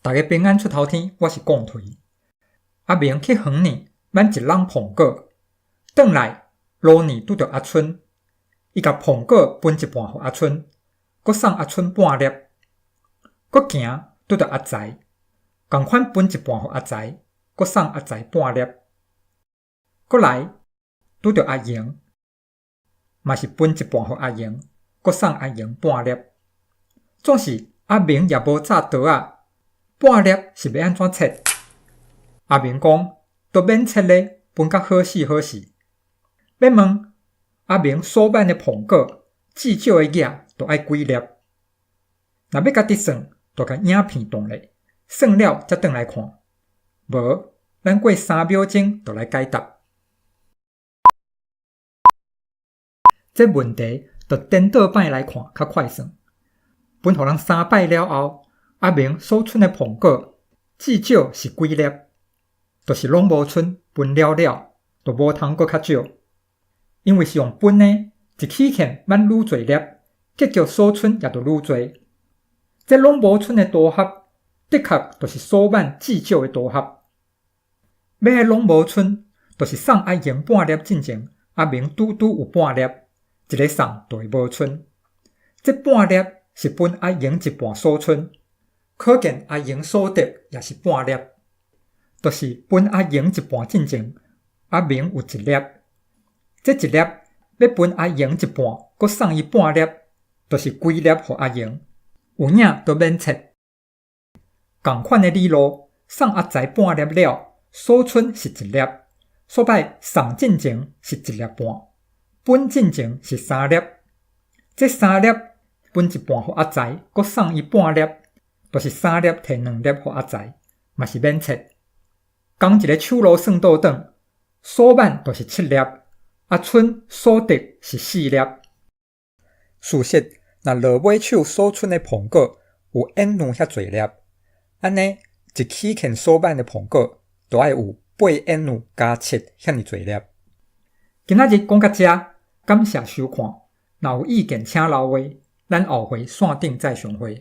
逐家平安出頭天，我是貢槌。阿明去園呢挽一籠蘋果，轉來路呢拄著阿春，伊共蘋果分一半予阿春，閣送阿春半粒。閣行拄著阿財，仝款分一半予阿財，閣送阿財半粒。閣來拄著阿榮，嘛是分一半予阿榮，閣送阿榮半粒。總是阿明也無紮刀仔，半粒是欲按怎切？阿明講，都免切咧，分較好勢好勢。欲問阿明所挽的蘋果，至少的額都愛幾粒？若欲家己算，就共影片斷咧，算了才轉來看。無，咱過3秒鐘就來解答。這問題就顛倒擺來看較快算。分予人三擺了後，阿明所賰的蘋果至少是幾粒？就是攏無賰，分了了，就無通閣較少。因為是用分的，一起欠挽愈濟粒，結局所賰也就愈濟。這攏無賰的組合，的確就是所挽至少的組合。欲愛攏無賰，就是送阿榮半粒進前，阿明拄拄有半粒，一个送就會無賰。這半粒是分阿榮一半所賰，可見阿榮所得也是半粒，就是分阿榮一半進前，阿明有一粒，這一粒欲分阿榮一半，閣送伊半粒，就是規粒予阿榮，有影都免切。仝款的理路，送阿財半粒了，所賰是一粒，所擺送進前是一粒半，分進前是三粒，這三粒分一半予阿財，閣送伊半粒，就是三粒提兩粒予阿財，嘛是免切。仝一个手路算倒轉，所挽就是七粒，阿春所得是四粒。事實，若落尾手所賰的蘋果有 N 遐濟粒，按呢一起欠所挽的蘋果，就愛有8 N 加7遐爾濟粒。今仔日講到遮，感謝收看。若有意見請留話，咱後回線頂再相會。